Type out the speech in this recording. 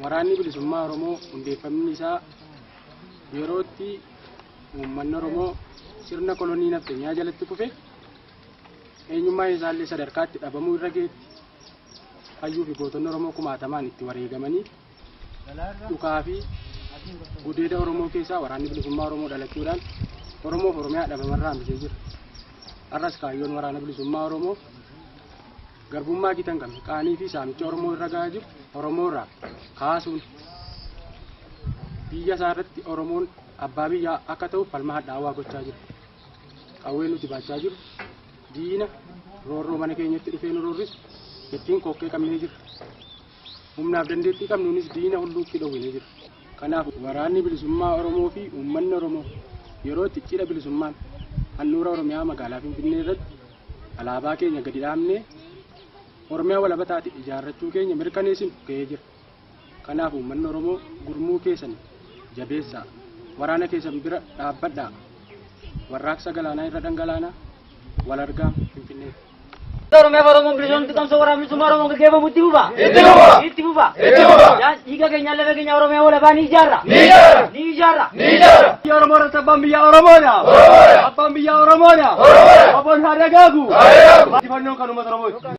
Waraanni Bilisummaa Oromoo hundeeffamni isaa yerootti uummanni Oromoo sirna kolonii nafxanyaa jalatti kufe, eenyummaa isaallee sadarkaatti dhabamuu irra geetti, hayyuu fi gootonni Oromoo kumaatamaan itti wareegamanii, dhukaa fi gudeeda Oromoo keessaa Waraanni Bilisummaa Oromoo dhalachuudhaan Oromoof Oromiyaa dhabamarraa hambisee jira. Har'as kaayyoon Waraana Bilisummaa Oromoo garbummaa gita hin qabne, qaanii fi saamicha Oromoo irra gahaa jiru Oromoo irraa kaasuun biyya isaa irratti Oromoon abbaa biyyaa akka ta'uuf falma hadhaawaa gochaa jira. Qawwee nuti baachaa jiru diina roorroo mana keenyatti dhufee nu roorrisu ittiin kokkee qabnee jirra. Humnaaf dandeettii qabnuunis diina hulluuqqii dhowwinee jirra. Kanaaf Waraanni Bilisummaa Oromoo fi uummanni Oromoo yeroo itti cidha bilisummaan handhuura Oromiyaa magaalaa Finfinnee irratti alaabaa keenya gadi dhaabnee Oromiyaa walaba taate ijaarrachuu keenya mirkaneessinu ga'ee jira. Kanaaf uummanni Oromoo gurmuu keessan jabeessaa. Waraana keessan bira dhaabbadhaa. Warraaqsa galaanaa irra dhangalaanaa, wal argaa Finfinnee. Oromiyaa fi Oromoon bilisoomti, qabsoo Waraana Bilisummaa Oromoon gaggeeffamu itti fufa. Itti fufa. Itti fufa. Itti fufa. Dhiiga keenya, lafa keenya, Oromiyaa walabaa ni ijaarra. Ni ijaarra. Ni ijaarra. Ni ijaarra. Biyya Oromoo irratti abbaan biyyaa Oromoodha. Oromoodha. Abbaan biyyaa Oromoodha. Oromoodha. Oboon haa dagaagu. Haa dagaagu. Injifannoon kan uummata Oromooti.